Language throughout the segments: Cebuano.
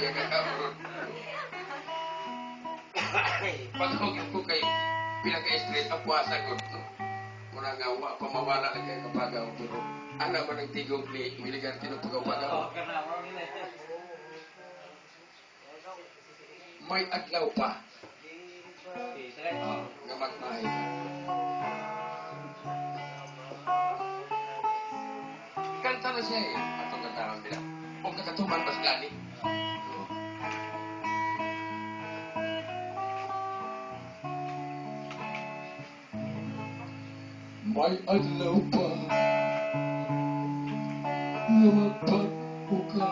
Kaya kakaroon. Pagkog ko kay pila ka straight ang puasa ko. No? Mura nga wa pa mawala na kay kapagaw, pero ana man ang tigog ni Miligan tinupagaw-pagaw. May adlaw pa nga magmahay ka. Kanta na siya eh. Atong kantahan nila. O kakatuman mas gani. May adlaw pa nga magpag-o ka.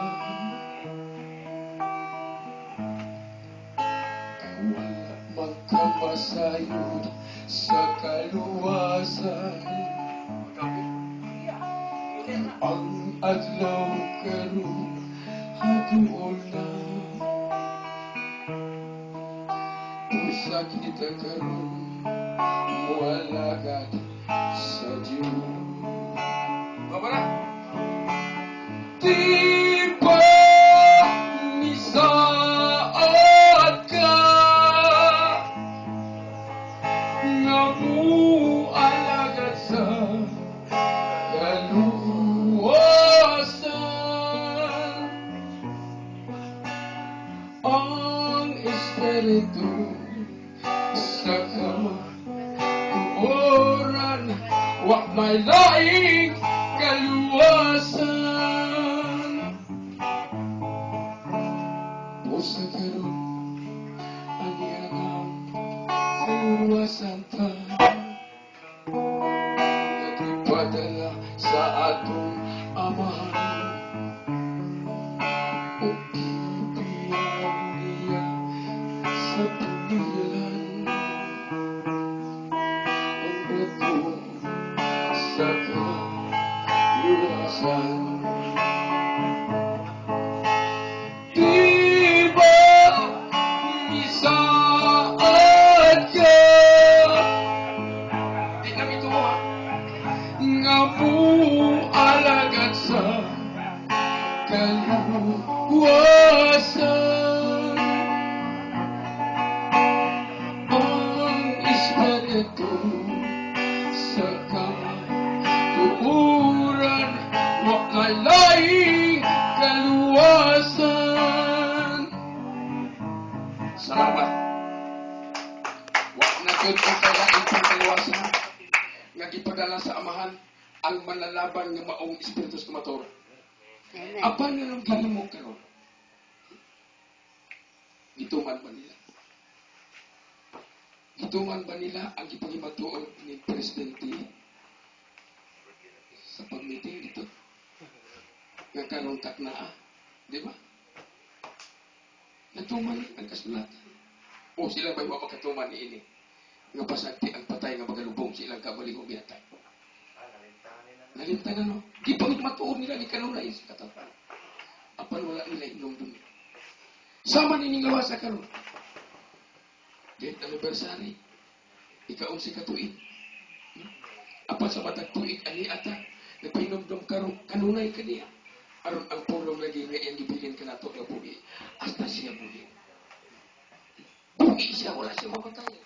Wala magkamasayod sa kaluwasan. Ang adlaw karon hatuol na. Usa kita karon mualagad sa Diyos. Baba na. Di ba misaad ka nga mualagad sa kaluwasan? Ang Espiritu sa kamatuoran wa may laing kaluwasan. Pusa karon ang iyang kaluwasan ta nagpadala sa atong Amahan o gibiyan niya sa pulilan ang bato sa kaluwasan. Di ba misaad ka? Di na mituo ha? Nga mualagad sa kaluwasan. Ang Espiritu sa kamatuoran wa may laing kaluwasan. Salamat. Wa na gyud ang kalaing pangkaluwasan nga gipadala sa Amahan ang manlalaban nga maong Espiritu sa kamatuoran. Apan nga nung gihimo karon, gituman ba nila? Gituman ba nila ang gipangimatuod ni Presidente sa pag-meeting dito? Nga karon taknaa, di ba? Natuman ang kasulatan. O sila ba'y wa makatuman ni ini? Nga pasagti ang patay nga magalubong silang kabalingong ginatay. Nalimtan na, no? Gipangimatuod nila ni kanunay sa katawhan. Apan wala nila inumdum. Sama nining lawasa karon. Death anniversary. Ikaunsi ka tuig. Apan sa matag tuig ani ata nagpahinumdum karon kanunay kaniya. Aron ang pulong lagi nga iyang gibilin kanato nga buhi. Hasta siya buhi. Buhi siya, wala siya mamatay.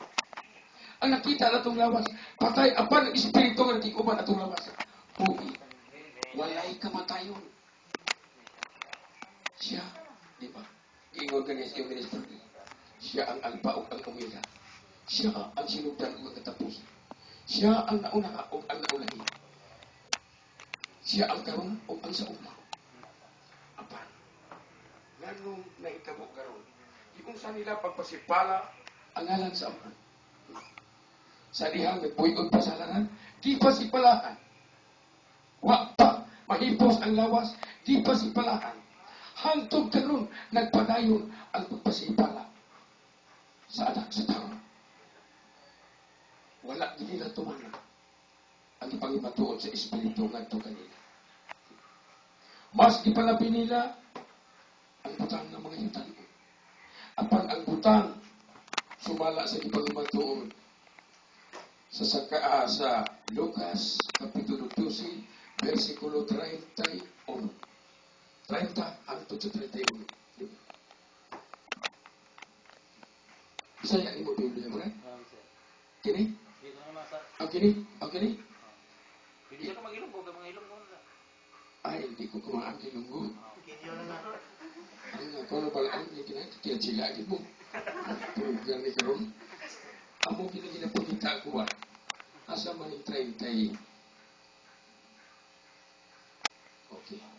Ang nakita na itong lawas, patay, apan ang espiritu nga nakikuban atong lawas. Buhi. Walay kamatayon. Siya, di ba? Giingon kaniya sa iyong minister. Siya ang alpha ug ang omega. Siya ang sinugdan ug ang katapusan. Siya ang nauna ug ang naulahi. Siya ang karon ug ang sauna. Apan, nganong nahitabo karon? Giunsa nila pagpasipala ang ngalan sa Amahan. Sa dihang nagbuy-on pa sa halaran, gipasipalahan. Wa pa mahipos ang lawas, gipasipalahan. Hangtod karon nagpadayon ang pagpasipala sa anak sa tao. Wala gid nila tumanan ang ipangimatuod sa Espiritu ngadto kanila. Mas gipalabi nila ang butang ng mga yutan. Apan ang butang sumala sa ipangimatuod sa Lucas Kapitulo 12, versikulo 31. 30 hangtod sa 31. Diba? Bisaya ni mo Biblia ba? Ah, sir. Kini? Dito naman sa Ang kini? Ang kini? Pwede siya ka mag-Ilonggo, kay mga Ilonggo na. Ay, hindi ko kumaang Ilonggo. Kinyo na lang. Ang ako na pala ang kina sila agad mo. Program ni karon. Amo kini ginapakita ko ba? Asa man yung 30. Okay.